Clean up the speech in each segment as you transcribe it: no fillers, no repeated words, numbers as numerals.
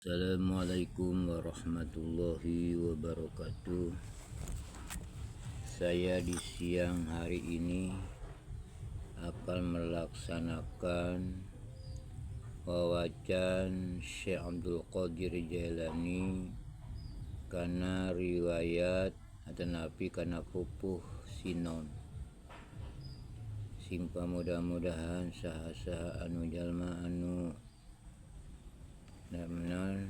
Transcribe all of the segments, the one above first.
Assalamualaikum warahmatullahi wabarakatuh. Saya di siang hari ini akan melaksanakan wawacan Syekh Abdul Qadir Jailani kana riwayat atanapi kana pupuh sinon. Sing pamudah-mudahan saha-saha anu jalma anu naon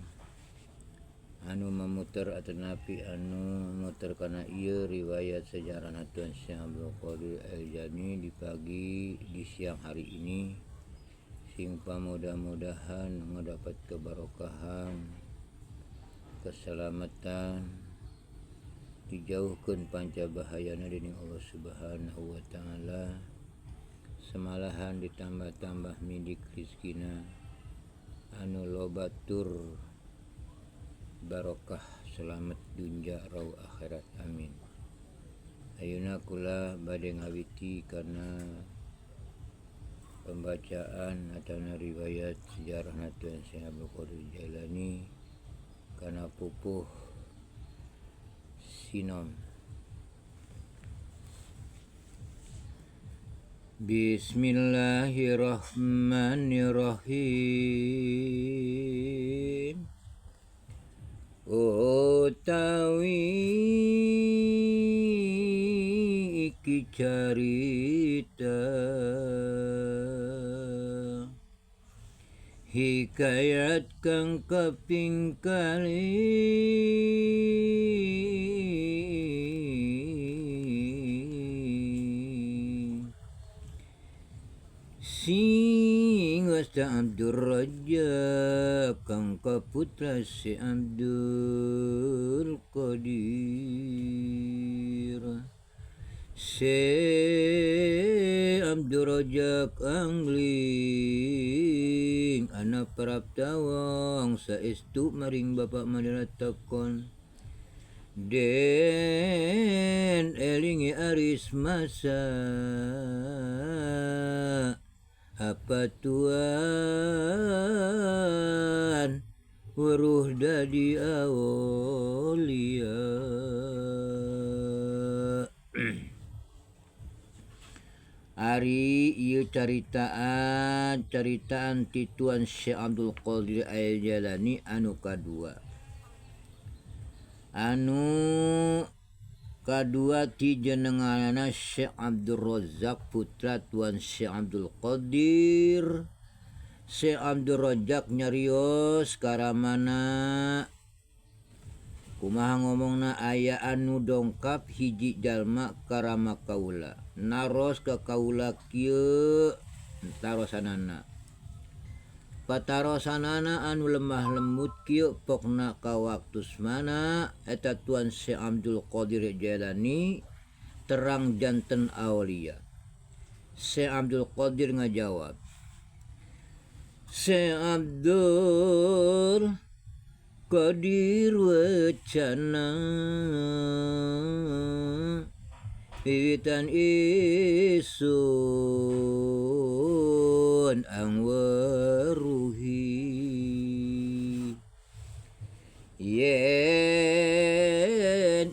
anu mamuter atanapi anu muter kana ieu riwayat sejarah Tuan Syekh Abdul Qadir Jailani di pagi di siang hari ini, sing pamudah-mudahan mendapat kebarokahan, keselamatan, dijauhkeun panca bahayana dening Allah Subhanahu wa taala, semalahan ditambah-tambah midik rizkina anu loba tur barokah, selamat dunya rau akhirat, amin. Ayeuna kula bade ngawiti kana pembacaan atau riwayat sejarah Tuan Syekh Abdul Qadir Jailani kana pupuh sinom. Bismillahirrahmanirrahim. Utawi iki carita hikayat kang kaping kali, sing wasta Abdul Rajak kang kaputra si Abdul Qadir. Si Abdul Rajak angling anak praptawang saestu maring bapak madara takon den elingi aris masa apa tuan weruh dadi aulia. Ari ieu caritaan caritaan ti Tuan Syekh Abdul Qadir Al-Jailani anu kadua. Anu kadua ti jenenganana Syekh Abdul Razak putra Tuan Syekh Abdul Qadir. Syekh Abdul Razak nyarios karamana kumaha ngomongna aya anu dongkap hiji jalma karama kaula naros ka kaula kieu tarosanana patarosanana anu lemah lembut kieu pokna ka waktus mana eta Tuan Syekh Abdul Qadir Jailani terang janten aulia. Syekh Abdul Qadir ngajawab, Syekh Abdul Qadir wacana wiwitan isun ang weruhi yen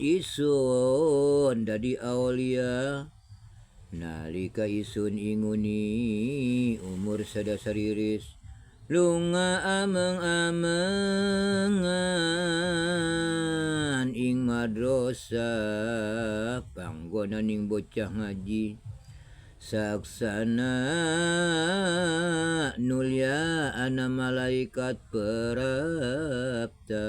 isun dadi aulia nalika isun inguni umur sadasariris lunga ameng-amengan ing madrasah panggonaning bocah ngaji saksana nulya ana malaikat perapta.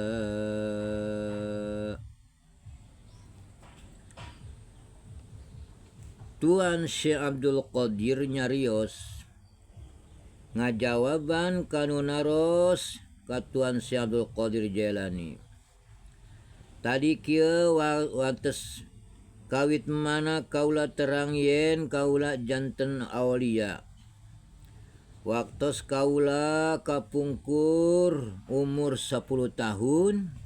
Tuan Syekh Abdul Qadir nyarios ngajawaban kanu naros ka Tuan Syekh Abdul Qadir Jailani. Tadi kieu wates kawit mana kaula terang yen kaula janten aulia. Waktos kaula kapungkur umur 10 tahun,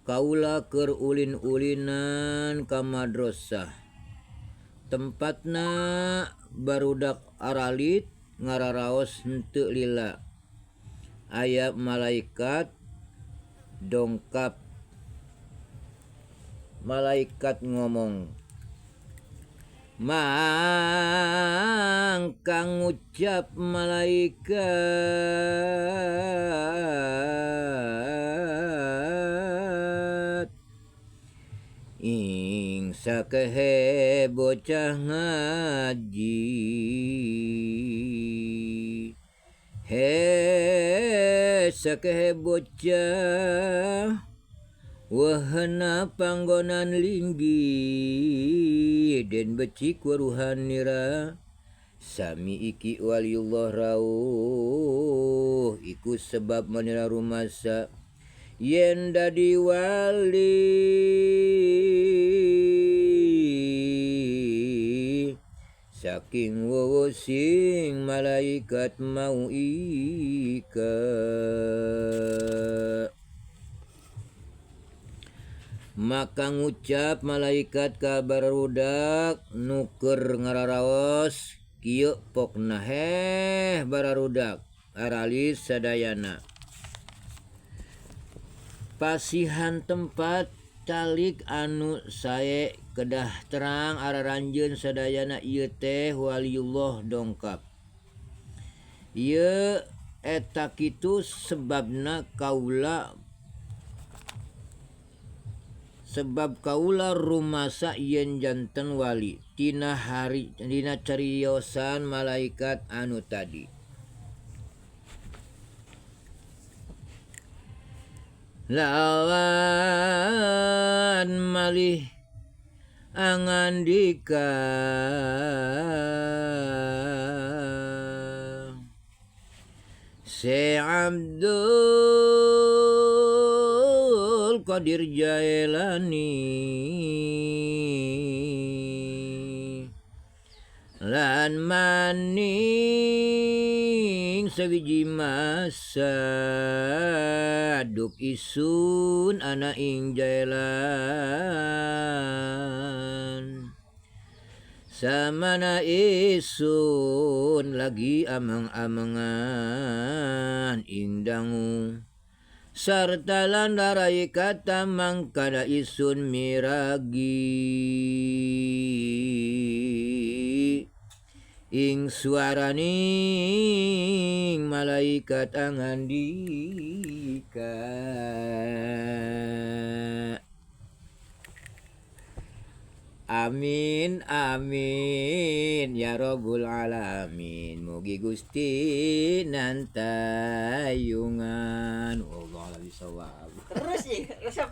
kaula keur ulin-ulinan ka madrasah. Tempatna barudak aralit ngararaos henteu lila. Aya malaikat Dongkap malaikat ngomong mangka ngucap malaikat ing sakehe bocah ngaji he sakehe bocah wahana panggonan linggih den becik waruhanira sami iki waliullah rauh iku sebab manira rumasa yen dadi wali saking wowo sing malaikat mau ika. Maka ngucap malaikat ka barudak nuker ngararaos kieu pokna heh bararudak aralis sadayana pasihan tempat calik anu sae kedah terang araranjeun sadayana ieu teh waliullah dongkap ieu eta kitu sebabna kaula sebab kaula rumasa yen janten wali tina hari dina cariosan malaikat anu tadi. Lawan malih angandika Se Abdul Qadir Jailani lan maning sawiji masa duk isun ana ing jailan samana isun lagi ameng-amengan ing dangu sarta lan darai kata mangkana isun miragi ing suaraning malaikat angandika. Amin amin ya rabbul alamin mugi Gusti nantayungan. Wallahu a'lam bishawab. Terus sih resep.